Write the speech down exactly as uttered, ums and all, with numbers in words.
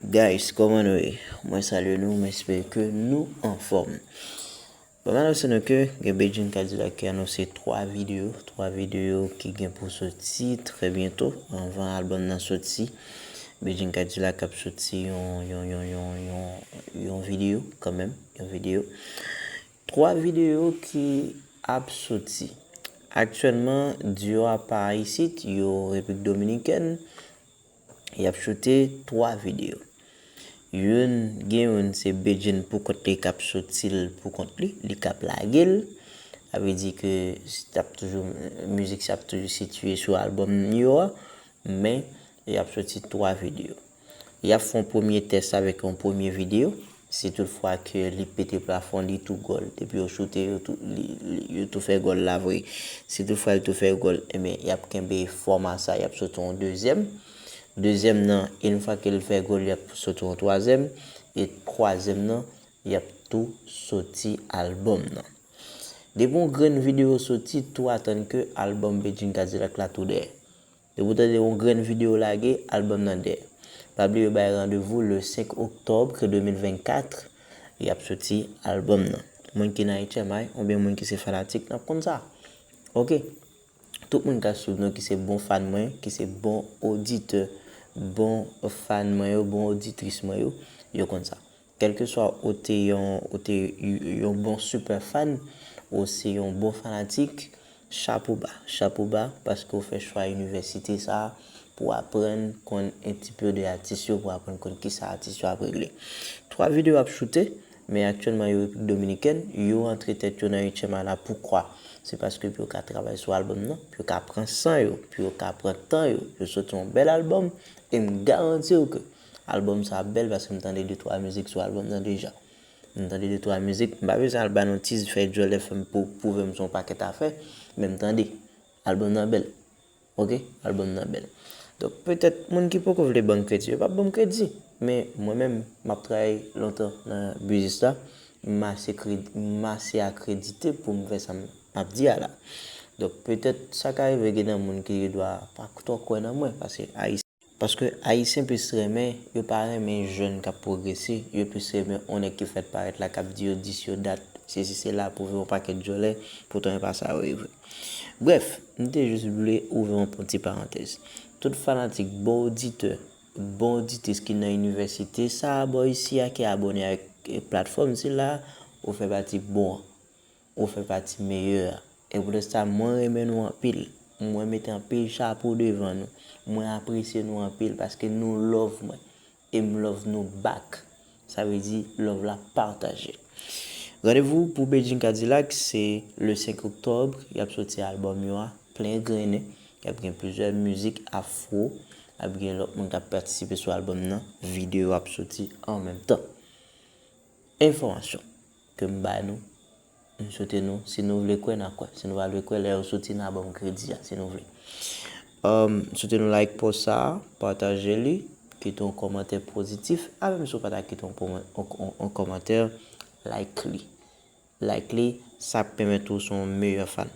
Guys, kòman nou ye? Mwen salye nou, mwen espere ke nou anfòm. Bon, m anonse nou ke gen Bedjine Cadillac ki anonse twa videyo, twa videyo ki gen pou soti trè byento, anvan albòm nan soti. Bedjine Cadillac ap soti yon, yon, yon, yon, yon, yon videyo kanmenm, yon videyo. Twa videyo ki ap soti. Aktyèlman, diyo a pa isit, yo Repiblik Dominikèn, y ap choute twa videyo. Youn, gen youn se Bedjine pou kont li k ap soti l pou kont li, li k ap lage l. Sa vle di ke s-, t ap toujou, mizik sa ap toujou sitiye sou albòm yo a, men y ap soti twa videyo. Y ap fè yon premye tès avèk yon premye videyo. Si toutfwa ke li pete plafon, li tou gòl. Depi yo choute, yo tou, li, li, yo tou fè gòl la vre. Si toutfwa li tou fè gòl, ebyen, y ap kenbe fòma sa, y ap soti yon dezyèm. Dezyèm nan, yon fwa ke l fè gòl, y ap soti yon twazyèm. E twazyèm nan, y ap tou soti albòm nan. Depi yon grenn videyo soti, tou atann ke albòm Bedjine Cadillac la tou dèyè. Depi w tande yon grenn videyo lage, albòm nan dèyè. Pa bliye yo bay randevou le senk oktòb de mil vennkat, y ap soti albòm nan. Moun ki nan H M I, oubyen moun ki se fanatik, n ap konn sa. Oke. Tout moun k ap swiv nou, ki se bon fan mwen, ki se bon oditè, bon fan mwen yo, bon oditris mwen yo, yo konn sa. Kèlkeswa ou te yon, ou te yon bon super fan, ou se yon bon fanatik, chapo ba, chapo ba, paske w fè chwa inivèsite sa a pou w aprann konn un petit peu de atis yo, pou w aprann konn kisa atis yo ap regle. Twa videyo ap choute, men aktyèlman yo Repiblik Dominikèn, yo antre tèt yo nan H M I la. Poukwa? Se paske pou yo ka travay sou albòm nan, pou yo ka pran san yo, pou yo ka pran tan yo, yo soti yon bèl albòm, e m garanti w ke albòm sa ap bèl paske m tande de twa mizik sou albòm nan deja. M tande de twa mizik, m pa bezwen al ba nou tiz fè djòlè fè m pou pwouve m se yon pakèt afè, men m tande albòm nan bèl. Oke, albòm nan bèl. Donk, petèt, moun ki poko vle ban m kredi, yo p ap ban m kredi. Men, mwen menm, m ap travay lontan nan biznis la. M ase kredi, m ase akredite pou m fè sa m ap di a la. Donk, petèt, sa ka rive gen nan moun ki dwa pa twò kwè nan mwen, paske Ayisyen, paske Ayisyen plis renmen, yo pa renmen jèn k ap pwogrese, yo plis renmen yon nèg ki fèk parèt la, k ap di yo dis, yo dat, sesi, sela, pwouve yon pakèt djòlè, poutan e pa sa yo ye vre. Brèf, m te jis vle ouvri yon ti parantèz. Tout fanatik, bon oditè, bon oditris ki nan inivèsite sa a, bò isi a, ki abòne avèk, eh, platfòm sila, ou fè pati bon an. Ou fè pati meyè a. E poutèt sa, mwen renmen nou anpil. Mwen mete anpil chapo devan nou. Mwen apresye nou anpil paske nou love mwen. E m love nou back. Sa vle di, love la pataje. Randevou pou Bedjine Cadillac, se le senk oktòb, y ap soti albòm yo a, plen grennen. Y ap gen plizyè mizik afro, ap gen lòt moun k ap patisipe sou albòm nan, videyo ap soti an menm tan. Enfòmasyon ke m bay nou, m swete nou, si nou vle kwè, n a kwè. Si nou pa vle kwè, lè yo soti, n a ban m kredi a, si nou vle. Um, m swete nou like post sa a, pataje li, kite yon kòmantè pozitif, a menm si w pa ta kite yon kòman-, yon, yon, yon kòmantè, like li. Like li, sa ap pèmèt ou se yon meyè fan.